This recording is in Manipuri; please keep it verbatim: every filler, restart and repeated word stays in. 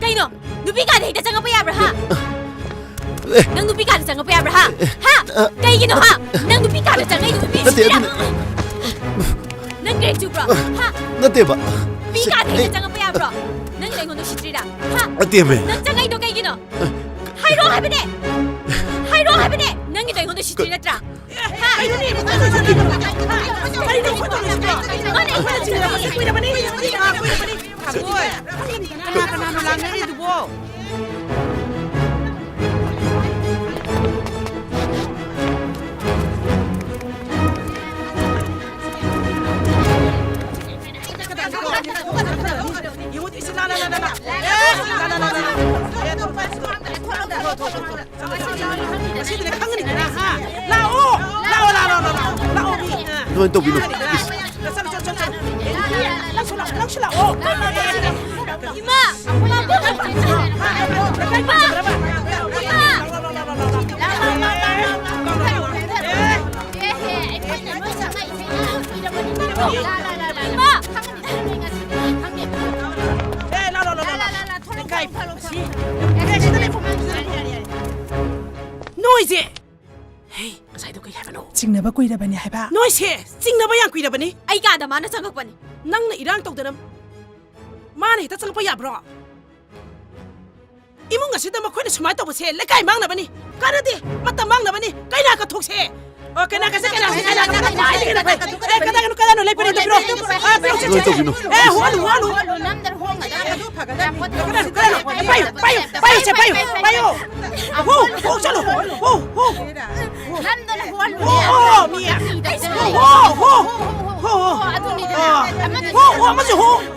ꯀꯩꯅꯣ? ꯅꯨꯄꯤ ꯀꯥꯗ ꯍꯦꯛꯇ ꯆꯪꯉꯛꯄ ꯌꯥꯕ꯭ꯔꯥ, ꯍꯥ? ꯑꯦ꯫ ꯅꯪ ꯅꯨꯄꯤ ꯀꯥꯗ ꯆꯪꯉꯛꯄ ꯌꯥꯕ꯭ꯔꯥ, ꯍꯥ? ꯍꯥ? ꯑ, ꯀꯩꯒꯤꯅꯣ, ꯍꯥ? ꯅꯠꯇꯦ꯫ ꯅꯪ ꯅꯨꯄꯤ ꯀꯥꯗ ꯆꯪꯉꯛꯏꯗꯣ ꯅꯨꯄꯤ ꯅꯠꯇꯦ, ꯎꯁꯤꯠꯇ꯭ꯔꯤꯔꯥ? ꯑꯗꯨꯅꯦ꯫ ꯅꯪ ꯀ꯭ꯔꯦꯛ ꯆꯨꯕ꯭ꯔꯣ? ꯍꯥ? ꯅꯠꯇꯦꯕ꯫ ꯅꯨꯄꯤ ꯁꯤ, ꯀꯥꯗ ꯍꯦꯛꯇ ꯑꯩ ꯆꯪꯉꯛꯄ ꯌꯥꯕ꯭ꯔꯣ? ꯅꯪ ꯑꯩꯉꯣꯟꯗ ꯎꯁꯤꯠꯇ꯭ꯔꯤꯔꯥ? ꯍꯥ? ꯅꯠꯇꯦꯃꯦ꯫ ꯅꯪ ꯆꯪꯉꯛꯏꯗꯣ ꯀꯩꯒꯤꯅꯣ? ꯍꯥꯏꯔꯛꯑꯣ ꯍꯥꯏꯕꯅꯦ! ꯍꯥꯏꯔꯛꯑꯣ ꯍꯥꯏꯕꯅꯦ! ꯅꯪꯒꯤꯗꯣ ꯑꯩꯉꯣꯟꯗ ꯎꯁꯤꯠꯇ꯭ꯔꯤ ꯅꯠꯇ꯭ꯔꯥ? ꯍꯥ? ꯀꯩꯅꯣꯅꯦ, ꯃꯈꯣꯏ ꯇꯧꯔꯤꯁꯤꯕꯣ? ꯀꯩꯅꯣ ꯃꯈꯣꯏ ꯇꯧꯔꯤꯁꯤꯕꯣ? ꯃꯥꯅꯦ, ꯑꯩꯈꯣꯏꯅ ꯆꯤꯡꯅꯕꯁꯦ ꯀꯨꯏꯔꯕꯅꯤ, ꯀꯨꯏꯔꯕꯅꯤ, ꯀꯨꯏꯔꯕꯅꯤ꯫ ꯊꯥꯡꯒꯣꯏ, ꯀꯅꯥ ꯀꯅꯥꯅꯣ ꯂꯥꯡꯅꯔꯤꯗꯨꯕꯣ? ꯉꯁꯤꯗꯤ ꯅꯪ ꯈꯪꯒꯅꯤꯗꯅ, ꯍꯥ? ꯂꯥꯛꯑꯣ! ꯂꯥꯛꯑꯣ, ꯂꯥꯛꯑꯣ, ꯂꯥꯛꯑꯣ, ꯂꯥꯛꯑꯣ, ꯃꯤ꯫ ꯑꯥ꯫ ꯑꯗꯨꯃꯥꯏꯅ ꯇꯧꯕꯤꯅꯨ꯫ ꯆꯠꯂꯣ, ꯆꯠꯂꯣ, ꯆꯠꯂꯣ, ꯆꯠꯂꯣ꯫ ꯅꯪꯁꯨ ꯂꯥꯛꯑꯣ, ꯅꯪꯁꯨ ꯂꯥꯛꯑꯣ꯫ ꯏꯃꯥ! ꯏꯃꯥ! ꯏꯃꯥ! ꯏꯃꯥ! ꯑꯦ, ꯂꯥ, ꯂꯥ, ꯂꯥ, ꯂꯥ, ꯂꯥ꯫ ꯂꯥ, ꯂꯥ, ꯂꯥ, ꯂꯥ, ꯊꯣꯔꯛꯑꯣ, ꯂꯩꯀꯥꯏ ꯊꯣꯔꯛꯑꯣ, ꯊꯣꯔꯛꯑꯣ꯫ ꯁꯤ꯫ ꯑꯦ, ꯁꯤꯗ ꯂꯩ, ꯐꯝ, ꯁꯤꯗ ꯂꯩ, ꯐꯝ꯫ ꯌꯥꯔꯦ, ꯌꯥꯔꯦ, ꯌꯥꯔꯦ꯫ ꯅꯣꯏꯁꯦ! ꯍꯦ, ꯉꯁꯥꯏꯗꯣ ꯀꯩ ꯍꯥꯏꯕꯅꯣ? ꯆꯤꯡꯅꯕ ꯀꯨꯏꯔꯕꯅꯤ ꯍꯥꯏꯕ? ꯅꯣꯏꯁꯦ! ꯆꯤꯡꯅꯕ ꯌꯥꯝ ꯀꯨꯏꯔꯕꯅꯤ꯫ ꯑꯩ ꯀꯥꯗ ꯃꯥꯅ ꯆꯪꯉꯛꯄꯅꯤ꯫ ꯅꯪꯅ ꯏꯔꯥꯡ ꯇꯧꯗꯅ ꯃꯥꯅ ꯍꯦꯛꯇ ꯆꯪꯉꯛꯄ ꯌꯥꯕ꯭ꯔꯣ? ꯏꯃꯨꯡ ꯑꯁꯤꯗ ꯃꯈꯣꯏꯅ ꯁꯨꯃꯥꯏꯅ ꯇꯧꯕꯁꯦ ꯂꯩꯀꯥꯏ ꯃꯥꯡꯅꯕꯅꯤ꯫ ꯀꯥꯟꯅꯗꯦ, ꯃꯇꯝ ꯃꯥꯡꯅꯕꯅꯤ꯫ ꯀꯩꯅꯥ ꯀꯠꯊꯣꯛꯁꯦ꯫ ꯑꯣ, ꯀꯩꯅꯥ ꯀꯠꯁꯦ, ꯀꯩꯅꯥ ꯀꯠꯁꯦ, ꯀꯩꯅꯥ ꯀꯠꯁꯦ꯫ ꯑꯦ, ꯀꯗꯥꯏꯗꯅꯣ, ꯀꯗꯥꯏꯗꯅꯣ? ꯂꯩ, ꯄꯤꯔꯛꯑꯣ, ꯄꯤꯔꯛꯑꯣ꯫ ꯑꯥ, ꯄꯤꯔꯛꯑꯣ, ꯂꯣꯏ ꯇꯧꯕꯤꯅꯨ꯫ ꯑꯦ, ꯍꯨꯍꯜꯂꯨ, ꯍꯨꯍꯜꯂꯨ꯫ ꯌꯥꯝ ꯐꯒꯗꯕꯅꯤ꯫ ꯀꯗꯥꯏꯅꯣ, ꯀꯗꯥꯏꯅꯣ? ꯄꯥꯏꯌꯨ, ꯄꯥꯏꯌꯨ, ꯄꯥꯏꯌꯨ, ꯁꯦ, ꯄꯥꯏꯌꯨ, ꯄꯥꯏꯌꯨ꯫ ꯍꯨ, ꯍꯨ, ꯆꯠꯂꯣ꯫ ꯍꯨ, ꯍꯨ꯫ ꯅꯝꯗꯅ ꯍꯨꯍꯜꯂꯨꯅꯦ꯫ ꯍꯨ, ꯍꯨ, ꯃꯤ꯫ ꯍꯨ, ꯍꯨ, ꯍꯨ, ꯍꯨ꯫ ꯑꯣ, ꯑꯗꯨꯅꯤꯗꯅ꯫ ꯑꯣ꯫ ꯑꯃꯗꯨꯁꯨ ꯍꯨ, ꯍꯨ, ꯑꯃꯁꯨ ꯍꯨ꯫